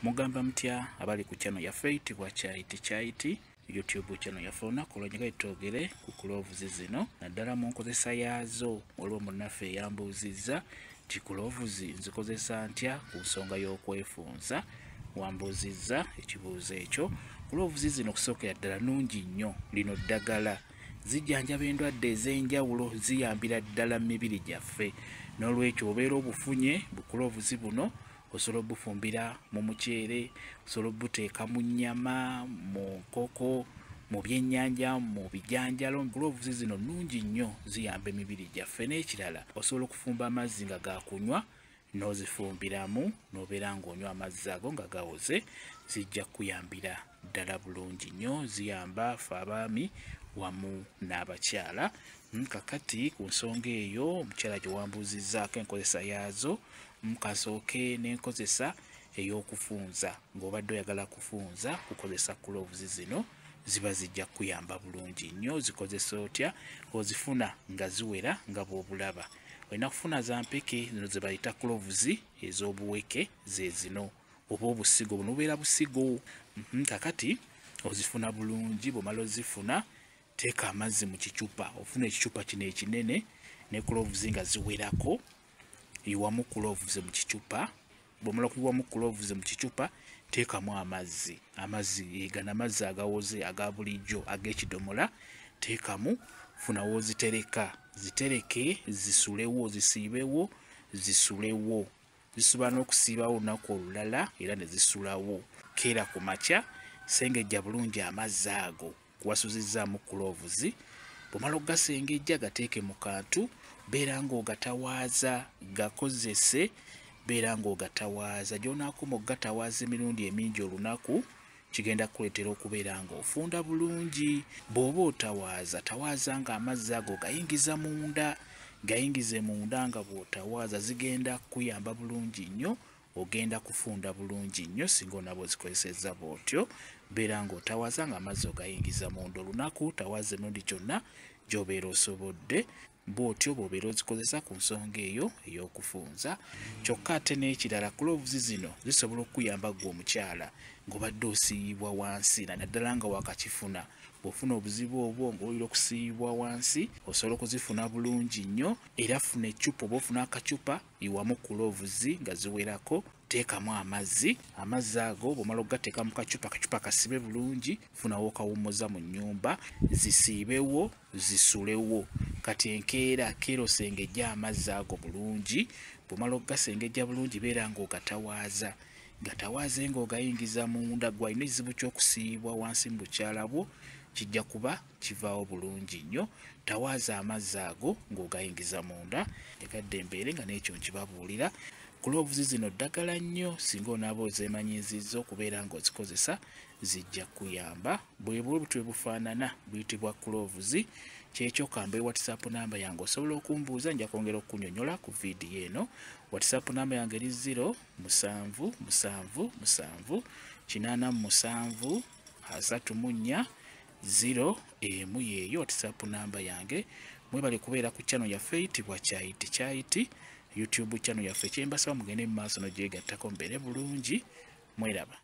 Mugamba mutya abali ku channel yaffe eyitibwa Kyayiti Kyayiti YouTube channel yaffe. Olunaku olw'enjagala twogere ku cloves zino naddala mu nkozesa yaazo. Waliwo munnaffe eyambuuzizza nti cloves nzikozesa ntya ku nsonga y'okwefunza. Wambuuzizza ekibuuzo ekyo. Cloves zino okusookera ddala nnungi nnyo, lino ddagala, zijjanjaba endwadde ez'enjawulo, ziyambira ddala mu mibiri gyaffe. N'olwekyo obeera obufunye bu cloves buno, osobola obufumbira mu muceere, osobola obuteeka mu nnyama, mu nkoko, mu byennyanja, mu bijanjalo. Cloves zino nnungi nnyo, ziyamba emibiri gyaffe. N'ekirala, osobola okufumba amazzi nga gakunywa n'ozifumbiramu n'obeera ng'onywa amazzi ago nga gawoze, zijja kukuyambira ddala bulungi nnyo. Ziyamba ffe abaami wamu n'abakyala. Kakati ku nsonga eyo omukyala gye wambuuzizzaako enkozesa yaazo, kasooke n'enkozesa ey'okufunza. Ng'obadde oyagala kufunza, kukozesa cloves zino, ziba zijja kukuyamba bulungi nnyo. Zikozesa otya? Ozifuna nga ziwera nga bw'obulaba. Olina kufuna za mpeke zino ze bayita cloves ez'obuweke, ze zino oba obusigo buno bubeera busigo. Kakati ozifuna bulungi. Bw'omala ozifuna, teeka amazzi mu kicupa. Ofuna ekicupa kino ekinene ne cloves nga ziwerako, yiwamu cloves mu kicupa. Bw'omala okuyiwamu cloves mu kicupa, teekamu amazzi. Amazzi gano amazzi agawoze aga bulijjo ag'ekidomola, teekamu. Funa w'ozitereka, zitereke zisulewo, zisiibewo, zisulewo. Zisobola n'okusiibawo olunaku olulala era ne zisulawo. Keera ku makya, sengejja bulungi amazzi ago kuwasuzizzaamu cloves. Bw'omala okugasengejja, gateeke mu kantu, beera ng'ogatawaaza, gakozese, beera ng'ogatawaaza. Gy'onaakoma okugatawaaza emirundi emingi olunaku, kigenda kukuleetera okubeera ng'ofunda bulungi. Bw'oba otawaaza, tawaaza ng'amazzi ago gayingiza munda, gayingize munda nga bw'otawaaza, zigenda kukuyamba bulungi nnyo, ogenda kufunda bulungi nnyo singa onaaba ozikozesezza bw'otyo. Beera ng'otawaaza ng'amazzi ogayingiza munda olunaku, tawaaza emirundi gyonna gy'obeera osobodde. Bw'otyo bw'obeera ozikozesa ku nsonga eyo ey'okufunza. Kyokka ate n'ekirala, cloves zino zisobola okukuyamba ggwe omukyala ng'obadde osiiyibwa wansi, naddala nga wakakifuna. Bw'ofuna obuzibu obwo ng'owulira okusiiyibwa wansi, osobola okuzifuna bulungi nnyo. Era funa eccupa oba ofuna akacupa, yiwamu cloves nga ziwerako, teekamu amazzi. Amazzi ago bw'omala okugateeka mu kacupa, akacupa kasibe bulungi, funa w'okawummuza mu nnyumba, zisiibewo, zisulewo. Kati enkeera, keera osengejje amazzi ago bulungi. Bw'omala okugasengejja bulungi, beera ng'ogatawaaza. Gatawaaze ng'ogayingiza munda. Ggwe alina ekizibu ky'okusiiyibwa wansi mu bukyala bwo, kijja kuba kivaawo bulungi nnyo. Tawaaza amazzi ago ng'ogayingiza munda. Njagadde mbeere nga n'ekyo nkibabuulira. Cloves zino ddagala nnyo, singa onaaba ozeemanyiizizza okubeera ng'ozikozesa, zijja kukuyamba. Bwe butyo bwe bufaanana, buyitibwa cloves. Kyekyo kambe WhatsApp namba yange, osobola okumbuuza, nja kwongera okukunnyonnyola ku vidiyo eno. WhatsApp namba yange eri 0 7 7 7 87 34 0 emu. Yeeyo WhatsApp namba yange. Mwebale kubeera ku channel yaffe eyitibwa Kyayiti Kyayiti YouTube channel yaffe. Kyembasaba mugende mu maaso n'ogyegattako, mubeere bulungi, mweraba.